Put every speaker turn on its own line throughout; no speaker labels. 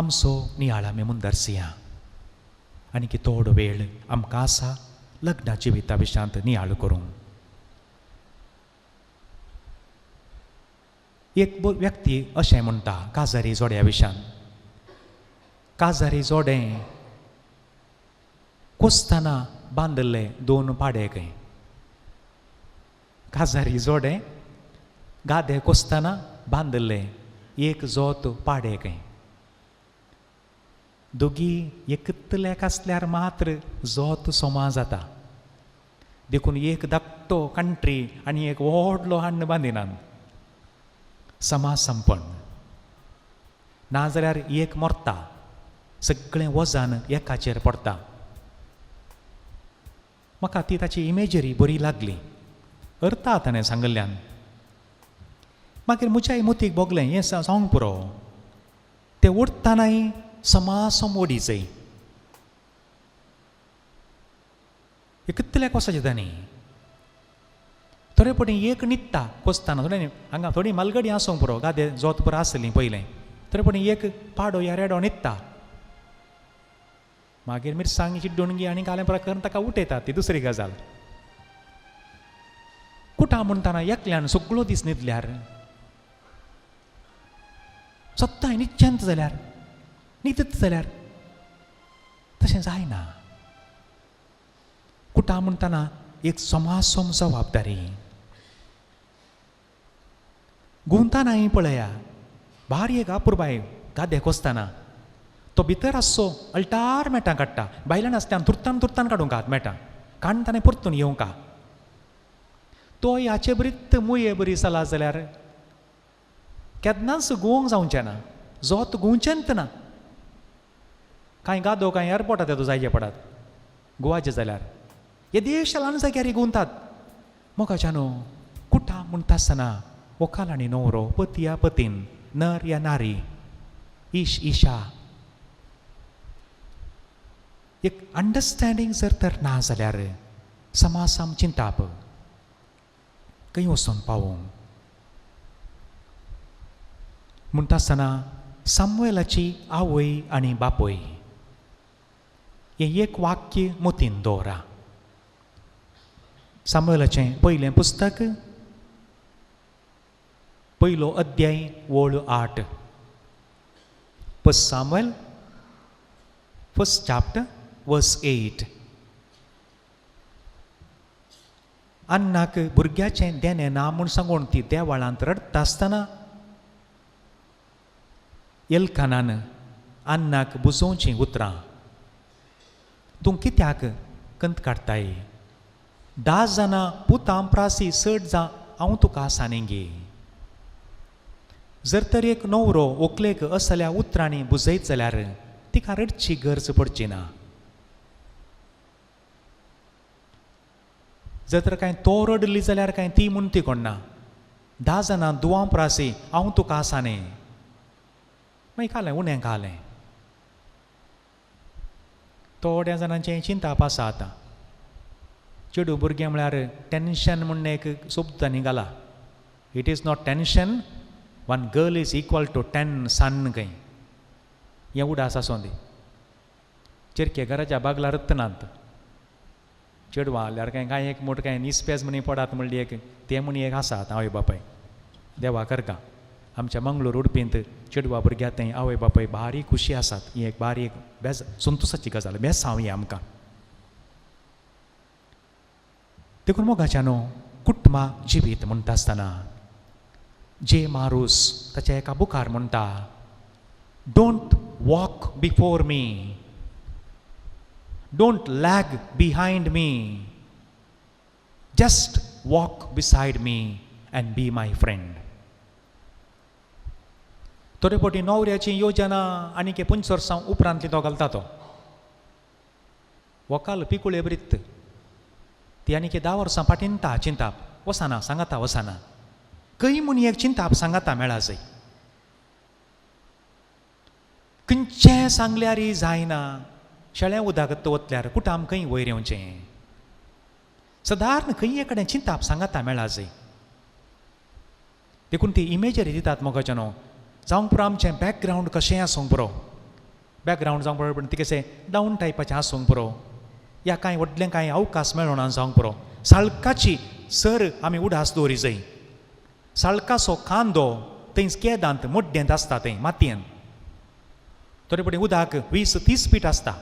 आमचो नियाळ आमी मुंदरसिया आनी की थोडो वेळ आमकां आसा लग्न जिविता विशयांत नियाळ करूंक. एक व्यक्ती अशें म्हणटा काजारी जोड्या विशयान, काजारी जोडें कोसतना बांदिल्ले दोन पाडे खंय. काजारी जोडें गादे कोसतना बांदिल्ले एक जोत पाडे खंय. दोगी एकतल्याक आसल्यार मात्र जोत सोमा जाता. देखून एक धाकटो कंट्री आनी एक व्हडलो हाण्ण बांदिनात समाज संपन्न. नाजाल्यार एक मरता, सगळें वजन एकाचेर पडटा. म्हाका ती ताची इमेजरी बरी लागली, अर्था ताणें सांगिल्ल्यान. मागीर म्हज्याय मोतीक भोगलें हें जावंक पुरो. तें ओडटनाय समासम ओडी जाय. कितल्याक वचपाचें तांणी थोडे फावटी एक न्हिदता कोसतना, थोडे हांगा थोडी मालगडी आसूंक पुरो, गादे जोत पुरो आसली पयलें. थोडे फावटी एक पाडो या रेडो न्हिदता, मागीर मिरसांग चिड्डुणगी आनी कालें प्रकरण ताका उठयतात, ती दुसरी गजाल. कुटां म्हणटना एकल्यान सगळो दीस न्हिदल्यार, सत्ताय निश्चंत जाल्यार, न्हिदत जाल्यार तशें जायना. कुटां म्हणटना एक समासम जबाबदारी. गुंतानाय पळया, भारी एक अपुरबाय गादे कोसतना तो भितर आसचो अल्टार मेटां काडटा, बायलान आसल्यान तुर्तान तुर्तान काडूंक हात मेटां काडून ताणें परतून येवंक. तो हाचे बरीत मुये बरी चला जाल्यार केन्नाच गुवोंक जावचें ना, जोत गुवचेंच ना. कांय गादो कांय एअरपोर्टात येतो जायचे पडात गोवाचे जाल्यार हे देश ल्हान जाग्यार गुंतात. मोगाच्या न्हू कुटां म्हणटा आसतना व्हंकल आनी न्हवरो, पती या पतीन, नर या नारी, ईश ईशा, एक अंडरस्टँडींग जर तर ना जाल्यार समासाम चिंताप खंय वचून पावोवंक. म्हणटा आसतना सामुएलाची आवय आनी बापूय हें एक वाक्य मतीन दवरा. सामुएलाचें पयलें पुस्तक पयलो अध्याय वळ 8. First Samuel first chapter verse 8. अन्नाक भुरग्याचें देणें ना म्हूण सांगून ती देवाळांत रडटा आसतना एलकानान अन्नाक बुजोवचीं उतरां, तूं कित्याक कंत काडटाय, 10 जाणां पुतां प्रासी चड जा हांव तुका आसा गे. जर तर एक न्हवरो व्हंकलेक असल्या उतरांनी बुजयत जाल्यार तिका रडची गरज पडची ना. जर तर कांय तो रडली जाल्यार कांय ती म्हूण ती कोणना, 10 जाणां दुवां प्रासी हांव तुका आसा न्ही. मागीर खालें उणें खालें. थोड्या जाणांचें चिंताप आसा आतां. चेडूं भुरगें म्हळ्यार टेन्शन म्हूण एक शब्द तांणी घाला. It is not tension, one girl is equal to 10 son खंय. हें उडास आसूं दी. चिरके घराच्या बागला रत्नांत चेडवां जाल्यार कांय कांय एक मोट कांय निस्पेज म्हणी पडात म्हणली एक तें म्हणी एक आसा आतां आवय बापाय देवा करका. आमच्या मंगळूर उडपींत चेडवा भुरग्या थंय आवय बापाय भारी खुशी आसात. ही एक बारी एक बेज संतोसाची गजाल, बेसांव ही आमकां. देखून मोगाच्या न्हू कुटुंबा जिवीत म्हणटा आसतना जे मारूस ताच्या एका बुकार म्हणटा, don't walk before me, don't lag behind me, just walk beside me and be my friend. थोडे फावटी न्हवऱ्याची योजना आनी 25 वर्सां उपरांतली तो घालता तो व्हंकल पिकुळे बरीत ती आनी 10 वर्सां फाटीनता चिंताप वसाना सांगाता वसाना खंय म्हूण एक चिंताप सांगाता मेळा जाय. खंयचें सांगल्यारय जायना, शेळें उदक वतल्यार कुटाम खंय वयर येवचें, सदारण खंय कडेन चिंताप सांगाता मेळा जाय. देखून ती इमेजरी दितात मोगाच्या न्हू जावंक पुरो आमचें बॅकग्रावंड कशें आसूंक पुरो, बॅकग्रावंड जावंक पुरो, पण ती कशें डावन टायपाचें आसूंक पुरो, या कांय व्हडलें कांय अवकाश मेळना जावंक पुरो. साळकाची सर आमी उडास दवरी जाय. साळकाचो कांदो थंय केदांत मुड्डेंत आसता, थंय मातयेन थोडे पटी उदक 20-30 फीट आसता,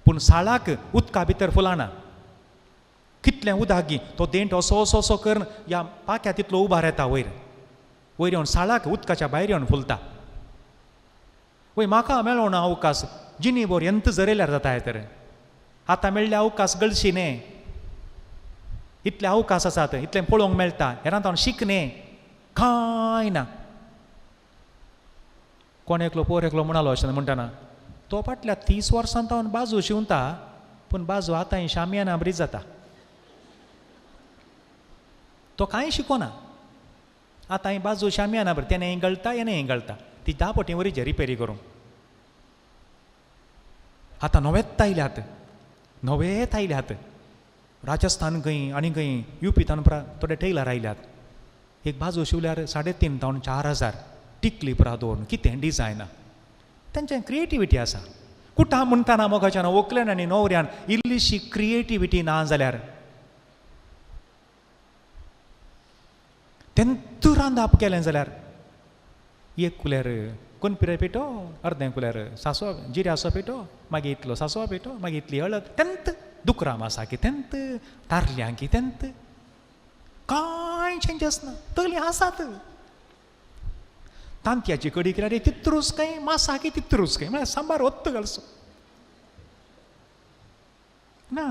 पूण साळाक उदका भितर फुलाना. कितलें उदक तो देंट असो असो असो करून ह्या पाक्या तितलो उबार येता वयर वयर येवन साळाक उदकाच्या भायर येवन फुलता. वय म्हाका मेळोना अवकाश, जिनी बोर एंत जरयल्यार जाता तर. आतां मेळ्ळ्या अवकाश गळशी न्ही, इतले अवकाश आसात, इतलें पळोवंक मेळटा, हेरांत हांव शिक न्ही, कांय ना. कोण एकलो पोर एकलो म्हणालो अशें म्हणटना, तो फाटल्या 30 वर्सां तावन बाजू शिंवता, पूण बाजू आतां शामियाना बरी जाता. तो कांय शिकोना, आतां बाजू शामियाना बरी, तेणें गळटा हेणें गळटा, ती 10 पटी वरीचे रिपेरी करूंक. आतां नवेच आयल्यात, नवेच आयल्यात, राजस्थान खंय आनी खंय युपी तान थोडे टेलर आयल्यात. एक बाजू शिवल्यार 3,500 तावन 4,000, टिकली पुरा दवरून कितें डिजायना, तेंचें क्रिएटिविटी आसा. कुटां म्हणटाना मोगाच्यान व्हंकल्यान आनी न्हवऱ्यान इल्लीशी क्रिएटिविटी ना जाल्यार तेंत रांदप केलें जाल्यार एक कुल्यार कोनपिरे पिठो, अर्दें कुल्यार सासवा जिऱ्याचो पिठो, मागीर इतलो सासवा पिठो, मागीर इतली हळद, तेंत दुकरां आसा की तेंत तारल्यां की तेंत, कांय चेंजस ना, तकली आसात. तांतयाची कडी केल्यार तितरूच काय, मासा की तितरूच काय, म्हळ्यार सांबार वत्त घालचो ना.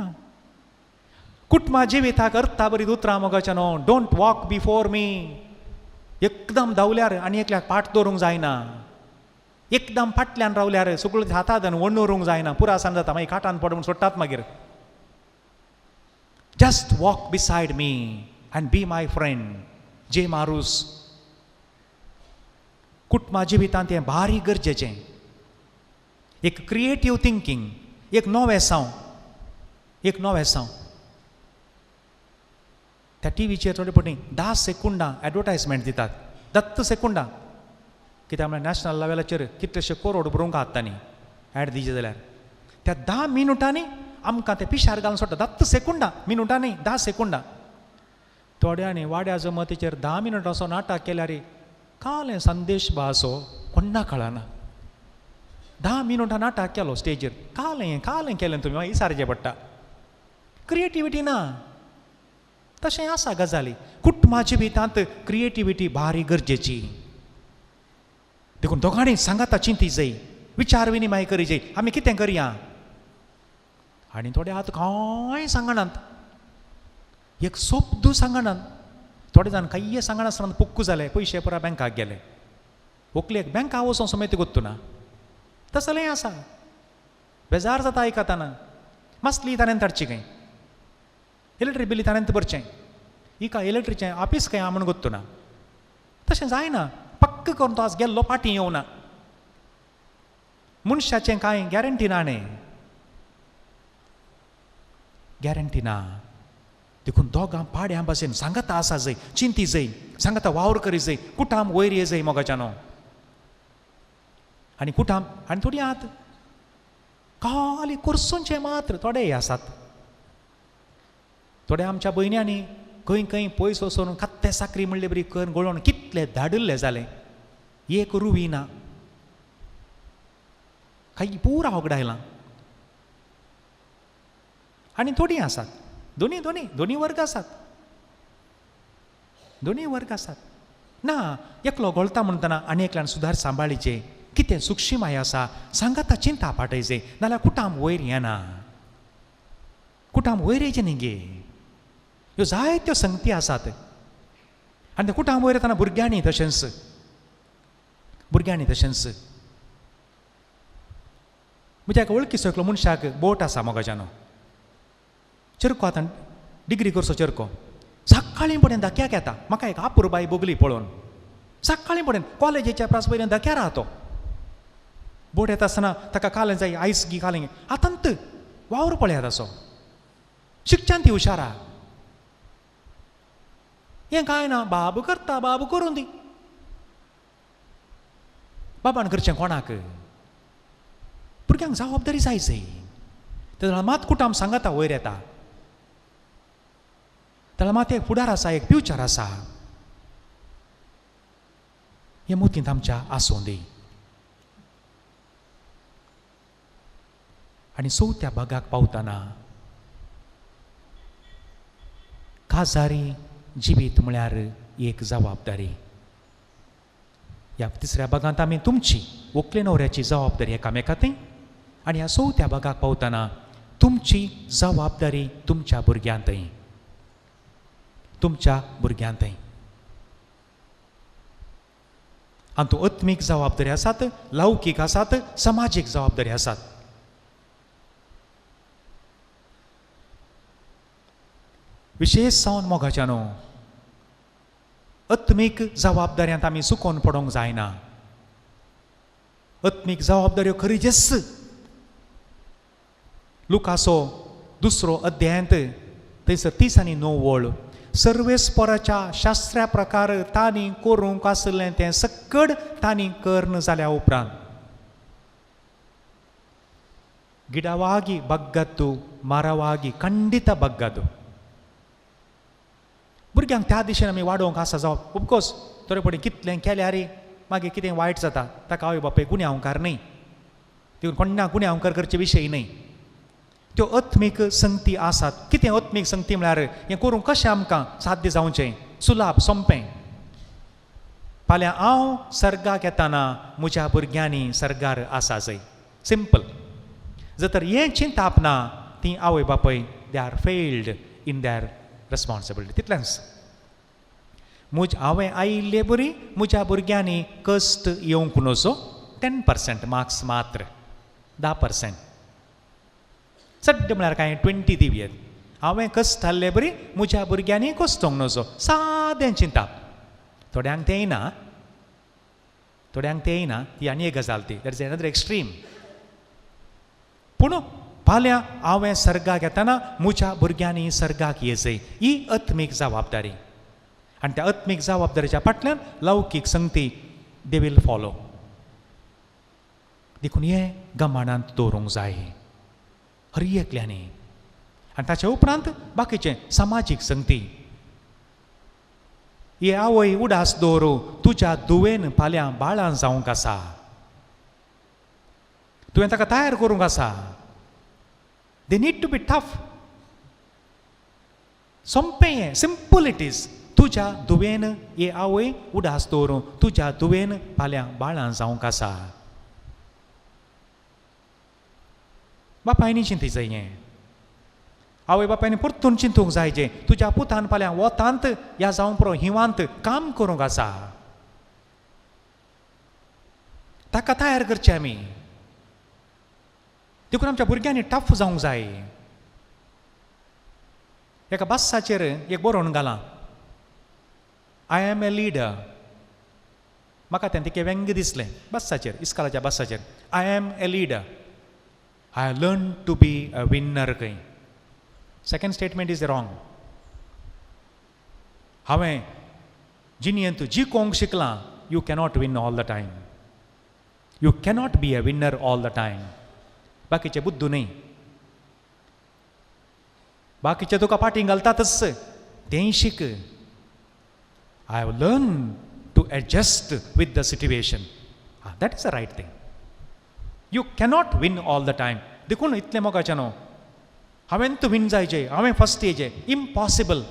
कुटुंबा जिविताक अर्था बरी उतरां मोगाच्या न्हू, don't walk before मी. एकदम धांवल्यार आनी एकल्याक पाट दवरूंक जायना, एकदम फाटल्यान रावल्यार सगळो हातांत वणूरूंक जायना, पुरासान जाता, मागीर काटान पड म्हूण सोडटात मागीर. Just walk beside me and be my friend. जे मारूस. कुटुंबा जिवितांत हें भारी गरजेचें. एक क्रिएटीव थिंकींग, एक नवेसांव, एक नवेसांव. त्या टिवीचेर थोडे पटी 10 सेकुंडां एडवर्टायजमेंट दितात, 10 सेकुंडां. कित्याक म्हळ्यार नॅशनल लेवलाचेर कितलेशे करोड बरोवंक आहात तांणी एड दिचे जाल्यार त्या 10 मिनुटांनी आमकां ते पिशार घालून सोडटा. 10 सेकुंडां, मिनुटांनी 10 सेकुंडां. थोड्यांनी वाड्या जमतीचेर 10 मिनुटांचो नाटक केल्यार कालें संदेश बा असो कोण्णा कळना. 10 मिनुटां नाटक केलो स्टेजीर, कालें कालें केलें तुमी, मागीर विचारचें पडटा. क्रिएटिविटी ना. तशें आसा गजाली कुटुंबा जिवितांत क्रिएटिविटी भारी गरजेची. देखून दोगांनी सांगाता चिंती जाय, विचार विनिमय करी जाय, आमी कितें करया. आनी थोडे आतां कांय सांगनात, एक शब्द सांगनात. थोडे जाण कांय सांगनासतना पुक्कू जाले, पयशे पुरा बँकाक गेले, व्हंकलेक बँका वचोन समेत गोत्तू ना. तसलें आसा, बेजार जाता आयकतना. मासली ताणें धाडची खंय, इलेक्ट्रीक बिली ताणें भरचें, हिका इलेक्ट्रीचें ऑफीस खंय आहा म्हूण गोत्तू ना. तशें जायना, पक्क करून तो आज गेल्लो फाटीं येवना. मनशाचें कांय गॅरंटी ना न्ही, गॅरंटी ना. देखून दोगां पाड्यां भाशेन सांगाता आसा जाय, चिंती जाय, सांगाता वावर करी जाय, कुटाम वयर ये जाय मोगाच्यानो. आनी कुटाम आनी थोडी आहात खाली कोर्सूंचे मात्र थोडेय आसात. थोडे आमच्या भयण्यांनी खंय खंय पयस वचून कात्ते साकरी म्हणले बरी करून गळोवन कितले धाडिल्ले जाले, एक रुवी ना, काही पुरा होगडायलां. आनी थोडीं आसात, दोनी दोनी दोनी वर्ग आसात, दोनी वर्ग आसात ना. एकलो घोळटा म्हणटना आनी एकल्यान सुदार सांबाळीचे, कितें सुक्षीमाय आसा सांगाता चिंता पाटयचे, नाल्यार कुटाम वयर येना, कुटाम वयर येयचें न्ही गे. ह्यो जायत्यो संगती आसात. आनी ते कुटाम वयर येतना भुरग्यांनी तशेंच, भुरग्यांनी तशेंच. म्हज्या एका वळखीचो एकलो मनशाक बोट आसा मोगाच्यानो, चेरको आतां डिग्री करचो चेरको, सकाळीं पडेन धक्याक येता. म्हाका एक आपुरबाय भोगली पळोवन. सकाळीं पडेन कॉलेजीच्या प्रास पयलीं धक्यार आहा तो. बोट येता आसतना ताका कालें जाय, आयस गी कालें आतांत वावर पळयात असो, शिकच्यान ती हुशारा. हें कांय ना, बाब करता, बाब करूं दी, बाबान करचें कोणाक. भुरग्यांक जबाबदारी जाय जाय तेन्ना मात कुटाम सांगाता वयर येता, तेन्ना मात एक फुडार आसा, एक फ्युचर आसा. हें मोतींत आमच्या आसूं दी. आनी चवथ्या भागाक पावतना काजारी जिवीत म्हळ्यार एक जबाबदारी. ह्या तिसऱ्या भागांत आमी तुमची व्हंकले न्हवऱ्याची जबाबदारी एकामेकांत, आनी ह्या चवथ्या भागाक पावतना तुमची जबाबदारी तुमच्या भुरग्यांतय, तुमच्या भुरग्यांतय. हातूंत आत्मीक जबाबदारी आसात, लौकीक आसात, समाजीक जबाबदारी आसात. विशेश जावन मोगाच्यानो आत्मीक जबाबदाऱ्यांत आमी चुकोवन पडोवंक जायना. आत्मीक जबाबदाऱ्यो खरीजेच. लुकासो दुसरो अध्यायांत थंयसर 39 वळ, सर्वेस्पराच्या शास्त्रा प्रकार तांणी करूंक आसलें तें सक्कड तांणी कर्ण जाल्या उपरांत ಗಿಡವಾಗಿ ಬಗ್ಗದ್ದು ಮರವಾಗಿ ಖಂಡಿತ ಬಗ್ಗದ್ದು. भुरग्यांक त्या दिशेन आमी वाडोवंक आसा जावप. ऑफकोर्स थोडे पडे कितलें केल्यार मागीर कितें वायट जाता, ताका आवय बापूय गुन्यांवकार न्हय, तितून कोण्णा गुन्यांवकार करचे विशय न्हय. त्यो आत्मीक संगती आसात. कितें आत्मीक संगती म्हळ्यार हें करूंक कशें आमकां साध्य जावचें, सुलाभ सोंपें. फाल्यां हांव सर्गाक येताना म्हज्या भुरग्यांनी सर्गार आसा जाय, सिंपल. जर तर हें चिंताप ना, ती आवय बापूय they are failed in their responsibility. तितलेंच. म्हज हांवें आयिल्ले बरी म्हज्या भुरग्यांनी कश्ट येवंक नजो, 10% मार्क्स मात्र, 10%, सड्ड म्हळ्यार कांय 20 दिवयेत. हांवें कश्ट हाडले बरी म्हज्या भुरग्यांनी कश्टोंक नजो, सादें चिंताप. थोड्यांक तें येना, थोड्यांक तें येना, ती आनी एक गजाल ती, that is another extreme. पूण फाल्यां हांवें सर्गाक येतना म्हज्या भुरग्यांनी सर्गाक येजय, ही आत्मीक जबाबदारी. आनी त्या आत्मीक जबाबदारीच्या फाटल्यान लौकीक संगती they will follow. देखून हें गमाणांत दवरूंक जाय हर एकल्यांनी. आनी ताचे उपरांत बाकीचें समाजीक संगती. हे आवय उडास दवरू, तुज्या धुवेन फाल्यां बाळां जावंक आसा, तुवें ताका तयार करूंक आसा. They need to be tough. सोंपें हें, सिंपल it is. तुज्या धुवेन हे आवय उडास दवरूं, तुज्या धुवेन फाल्यां बाळां जावंक आसा. बापायनी चिंती जाय हें, आवय बापायनी परतून चिंतूंक जाय जें तुज्या पुतान फाल्यां वतांत ह्या जावंक पुरो हिंवांत काम करूंक आसा, ताका तयार करचें आमी. देखून आमच्या भुरग्यांनी टफ जावंक जाय. एका बस्साचेर एक बरोवन घालां, I am a leader. म्हाका तें तितकें व्यंग दिसलें बस्साचेर, इस्कालाच्या बस्साचेर, I am a leader, I learn to be a winner. खंय सेकंड स्टेटमेंट is wrong. हांवें जिणेंत जिखोवंक शिकलां. You cannot win all the time, you cannot be a winner all the time. बाकीचे बुद्दू न्हय, बाकीचे तुका फाटीं घालतातच, तेंय शीक. I have learn to adjust with the situation, that is a right thing. You cannot win all the time. देखून इतलें मोगाचें न्हू, हांवें तूं विन जायचे, हांवें फर्स्ट येयचे, इम्पॉसिबल.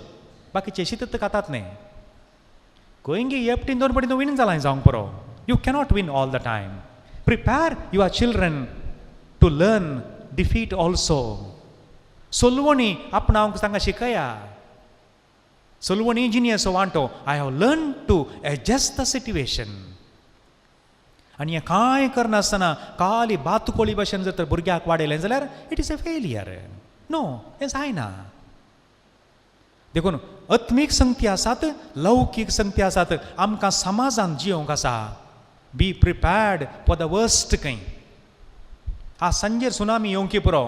बाकीचे शितत खातात न्ही, खंय गे एकटीन दोन पटी तूं विन जालां जावंक पुरो. You cannot win all the time. Prepare your children to learn defeat also. सोलवणी आपणावंक तांकां शिकया. सोलवणी जिनियसो वांटो. I have learn to adjust the situation. आनी हें कांय करनासतना काली बातकोळी भशेन जर तर भुरग्याक वाडयलें जाल्यार it is a failure. No, हें जायना. देखून आत्मीक संगती आसात, लौकीक संगती आसात, आमकां समाजान जियोंक आसा. Be prepared for the worst. खंय आ सांजेर सुनामी येवंकी पुरो,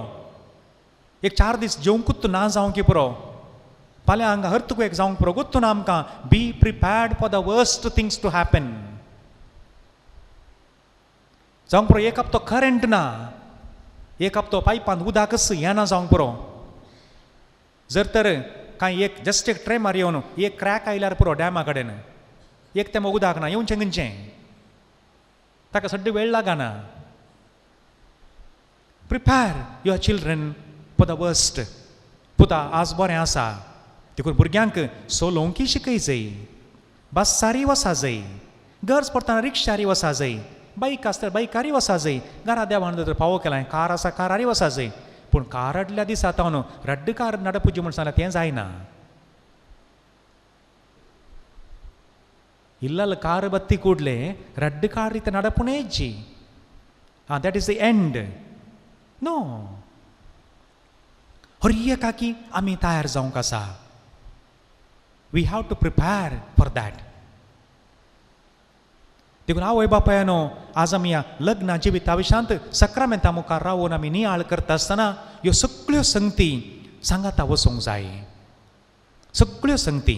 एक 4 दीस जेवंकूच ना जावंकी पुरो, फाल्यां हांगा अर्थक्वेक जावंक पुरो, गोत्तू ना आमकां. Be prepared for the worst things to happen. जावंक पुरो एक हप्तो करंट ना, एक हप्तो पायपांत उदकच येना जावंक पुरो. जर तर कांय एक जस्ट एक ट्रेमार येवन एक क्रॅक आयल्यार पुरो डॅमा कडेन, एक तें उदक ना येवचें खंयचें, ताका सड्ड वेळ लागना. Prepare your children for the worst. पुता आज बरें आसा देखून भुरग्यांक चलोवंकी शिकय जाय, बसारी वसा जाय, गरज पडटना रिक्षारी वसा जाय, बायक आसल्यार बायकारी वसा जाय, घरा देवान जर पावो केलां कार आसा कारारी वसा जाय. पूण कार हाडल्या दिसा आतां न्हू रड्ड कार नडपुजी म्हूण सांगल्यार तें जायना. इल्लाल कार बत्ती कुडले रड्ड कार इत नडपुणे जी आं, that is the end. No, हर एकाकी आमी तयार जावंक आसा. We have to prepare for that. देखून आवय बापायनो आज आमी ह्या लग्ना जिविता विशांत सक्रामेंता मुखार रावून आमी नियाळ करता आसतना ह्यो सगळ्यो संगती सांगाता वचूंक जाय, सगळ्यो संगती.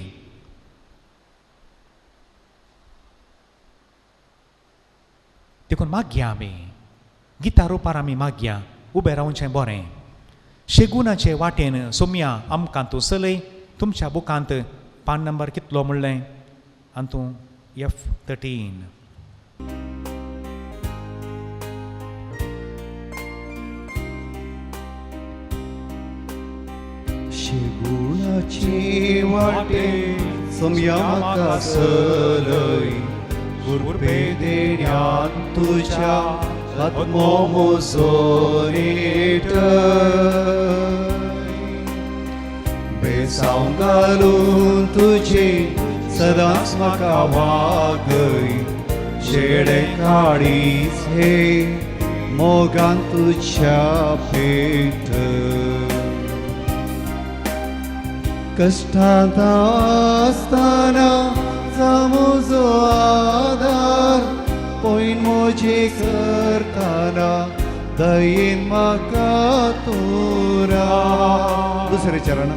देखून मागया आमी गिता रुपार आमी मागया उबें रावचें बरें. शेगुनाचे वाटेन सोमया आमकां तूं चलय. तुमच्या बुकांत पान नंबर कितलो म्हणलें आनी तूं F13.
शेगुणाची वाटे सोमया म्हाका चलय, कृपे देण्यान तुज्या आत्मो म्हजो नेटय. बेसांव घालून तुजे सदांच म्हाका वागय, शेडे काडीच हे मोगान तुज्या पेटय. कश्टांत आसतना जा म्हजो आदार, पयन म्हजे करतना दयेन म्हाका तूं राव. दुसरें चरण.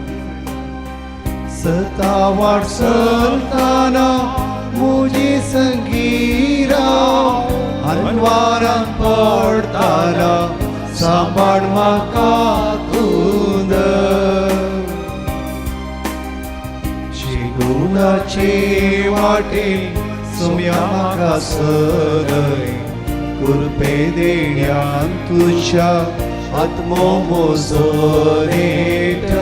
सता वाट चलतना म्हजी संगी राव, अनवारान पडटना सांबाळ म्हाका तूं धर. शेगुणाचे वाटेन सोमया म्हाका चलय, कृपे देण्यान तुज्या आत्मो म्हजो नेटय.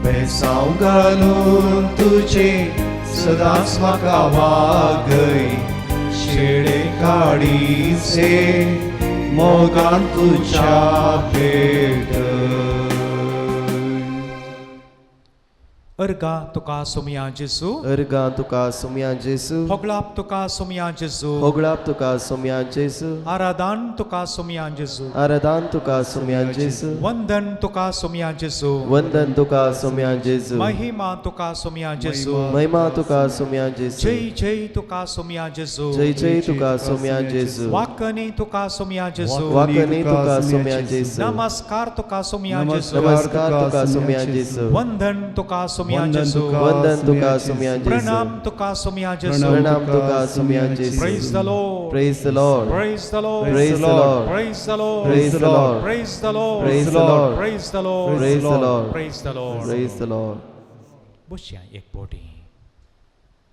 बेसांव घालून तुजे सदांच म्हाका वागय, शेडे काडीचे मोगान तुज्या पेटय.
अर्गा तुका सोमया जेजू,
अर्गा तुका सोमया जेजू,
होगळाप तुका सोमया जेजू,
होगळाप तुका सोमया जेजू,
आराधान तुका सोमया जेजू,
आराधान तुका सोमया जेजू,
वंदन तुका सोमया जेजू,
वंदन तुका सोमया जेजू,
महिमा तुका सोमया जेजू,
महिमा तुका सोमया जेजू,
जय जय तुका सोमया जेजू,
जय जय तुका सोमया जेजू,
वाकनी तुका सोमया जेजू,
वाकनी तुका सोमया जेजू,
नमस्कार तुका सोमया जेजू,
नमस्कार तुका सोमया जेजू,
वंदन तुका सोमया जेजू,
वंदन तुका सोमया जेजू,
प्रणाम तुका सोमया जेजू,
प्रणाम तुका सोमया जेजू.
Praise the Lord.
Praise the Lord.
Praise the Lord.
Praise the Lord.
Praise the Lord.
Praise the Lord.
Praise the Lord.
Praise the Lord.
Praise the Lord.
Praise the Lord.
Praise the Lord.
Praise the Lord.
बसया एक बोटी.